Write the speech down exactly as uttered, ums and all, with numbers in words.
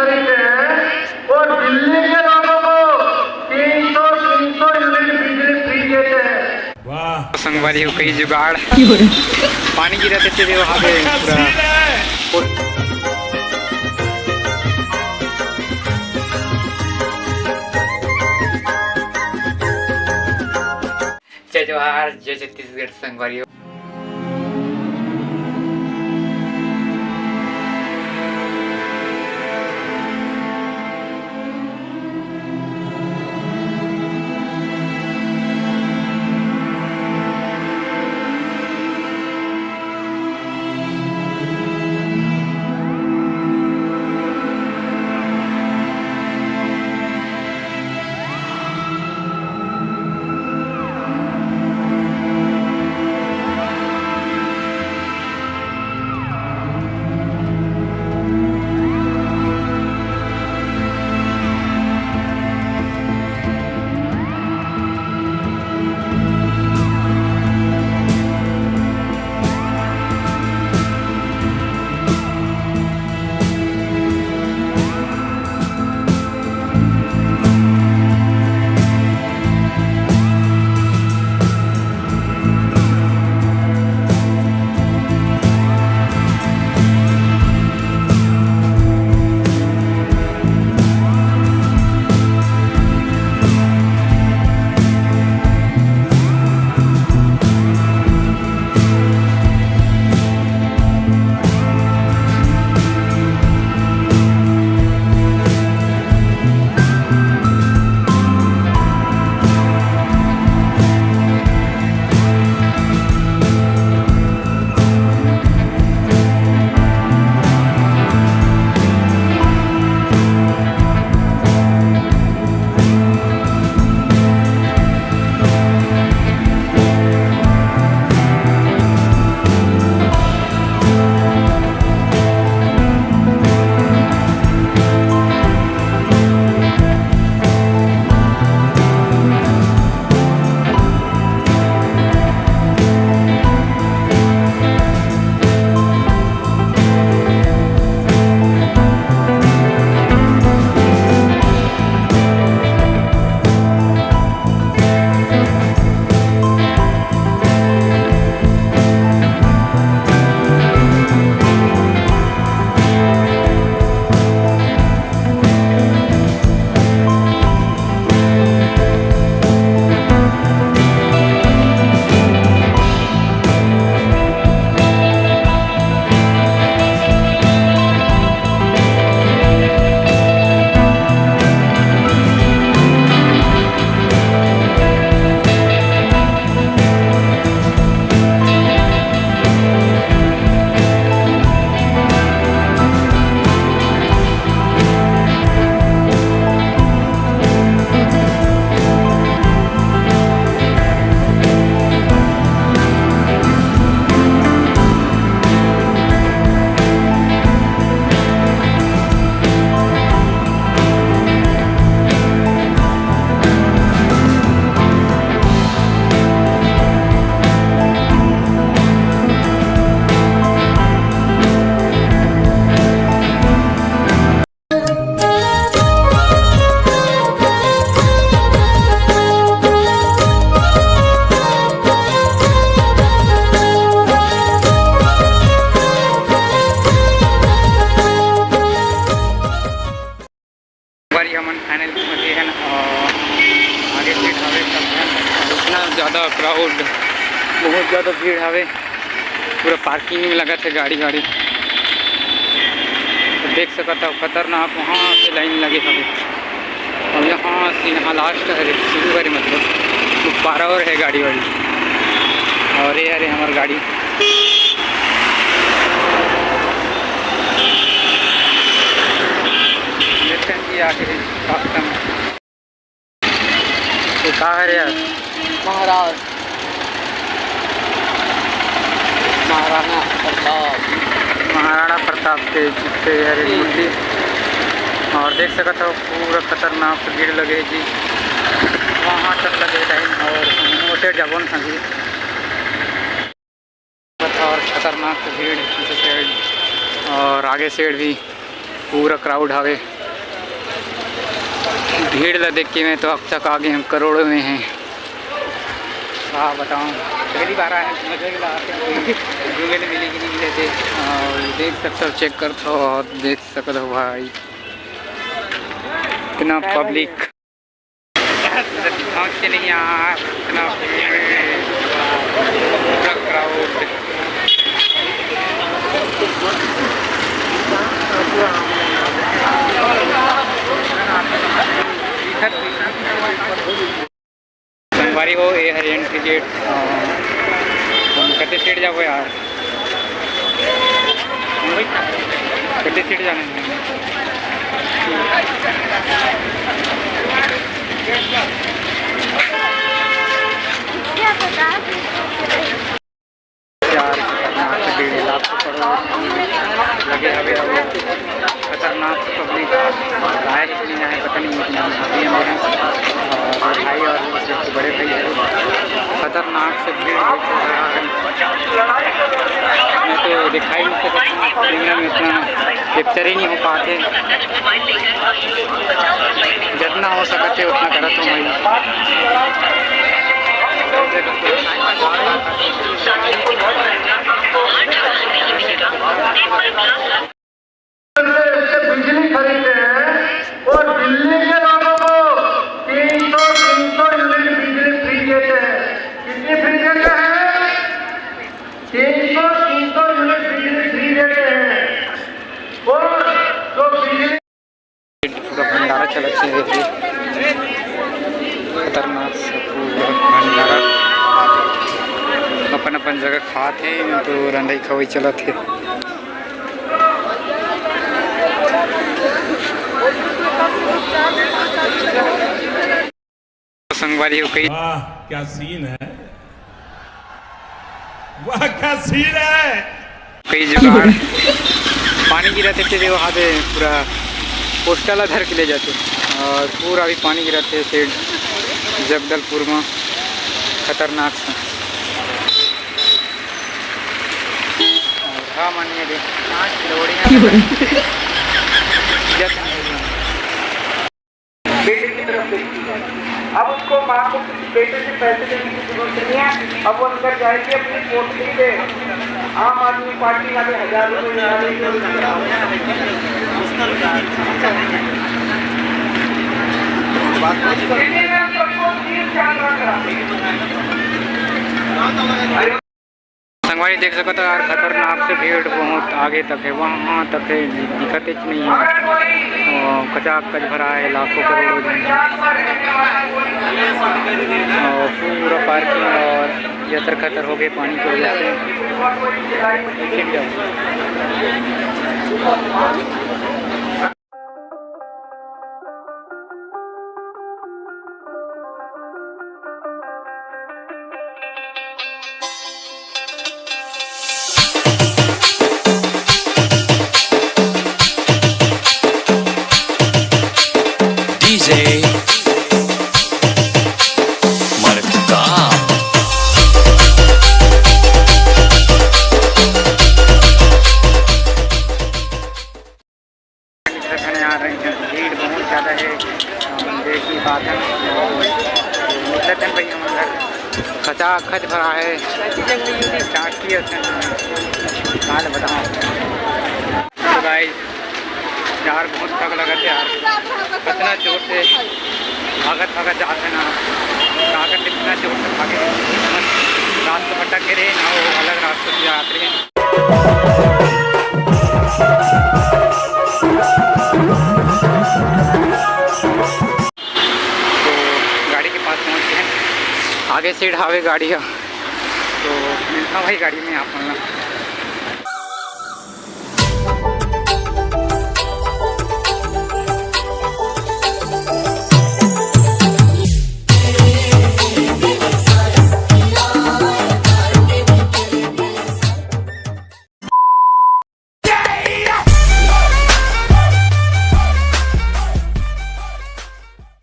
और दिल्ली के लोगों को तीन सौ, तीन सौ यूनिट बिजली फ्री देते हैं। वाह। संगवारी हो, कई जुगाड़। पानी गिरा देते थे वहाँ पे पूरा। जय जोहार, जय छत्तीसगढ़ संगवारी हो। बारी हमन फाइनल पहुँचे हन और आगे सीट हवे सब झन। इतना ज़्यादा क्राउड, बहुत ज़्यादा भीड़ हवे, पूरा पार्किंग में लगत हे गाड़ी वाड़ी। तो देख सकत हव खतरनाक वहाँ से लाइन लगे हवे। और यहाँ से यहाँ लास्ट हरे, शुरू हरे मतलब ऊपर और है गाड़ी वाड़ी। और ये हरे हमार गाड़ी। देखते हैं कि आगे रास्ता में तो का है यार? महाराज, महाराणा प्रताप। महाराणा प्रताप के चित्ते हरे जी। मूर्ति। और देख सकत हो पूरा खतरनाक भीड़ लगे जी। वहाँ तक लगे लाइन और हम ओटे जाबो न संगी। और खतरनाक भीड़ पीछे साइड और आगे साइड भी पूरा क्राउड हवे। भीड़ ला देख के मैं तो अकचका गे हँव, करोड़ों में हे। का बतावँव, पहली बार आए हँव, समझ में नहीं आते, घूमे ले मिले कि नहीं मिले थे। और देख सकथव, check करथव और देख सकथव भाई, इतना public। दिखावँव कि नहीं यार, इतना भीड़, पूरा crowd। संगवारी हो, ये हरे entry gate। अ, हम कते side जाबो यार? कते side जाना हे? यार, खतरनाक से डेढ़ लाख से करोड़ लगे हवे, अउ खतरनाक से public आए हे कि नहीं आए, पता नहीं। लेकिन हम अभी हम लोग हैं, और भाई और बड़े भाई हैं, खतरनाक से भीड़ देख रहा है। मैं तो दिखाई नहीं सकता, camera में इतना capture ही नहीं हो पाते। जितना हो सकते उतना करत हँव भाई। से बिजली खरीदते हैं और दिल्ली के लोगों को तीन सौ, तीन सौ यूनिट बिजली फ्री देते हैं। कितनी फ्री देते हैं? तीन सौ, तीन सौ यूनिट बिजली फ्री देते हैं। और जो बिजली पूरा भंडारा चलत हे, देखिए, खतरनाक से पूरा भंडारा। अपन अपन जगह खात हे, तो रंधई खवई चलत हे। संगवारी हो कई वाह, क्या scene है, वाह, क्या scene है। कई जुगाड़ पानी गिरत हे, तेरे वहाँ पे पूरा पोस्टर ला धर के ले जाते, और पूरा भी पानी गिरत हे सेठ जगदलपुर में, खतरनाक सा। और हाँ, मानिए रे, पाँच किलो हो रही है। बेटे की तरफ देखती है। अब उसको माँ को किसी बेटे से पैसे देने की जरूरत नहीं है। अब वो अंदर जाएगी अपनी पोटली पे। आम आदमी पार्टी वाले हजार रुपए निकालेंगे और उसके हाथ में। संगवारी देख सकत हो यार, खतरनाक से भीड़ बहुत आगे तक हे, वहाँ तक हे, दिखत ही नहीं हे। अ, कचाक कच भरा हे, लाखों करोड़ों झन। अ, पूरा parking और यतर खतर हो गए पानी की वजह से। DJ मरका। आ रहे हैं, भीड़ बहुत ज़्यादा है। अ, देखिए, साधन निकलत हैं भैया, हमर घर खचाखच भरा है। चाची असन, का बतावँव। तो guys, यार, बहुत थक लगत हे यार, इतना जोर से भागत भागत जात हे ना, भागत इतना जोर से भागे, रास्ता भटक के रहे ना, वो अलग रास्ता से जात रहे। तो गाड़ी के पास पहुँच गए हैं, आगे सीट हावे गाड़ी का, तो मिलता भाई गाड़ी में आप मन ला।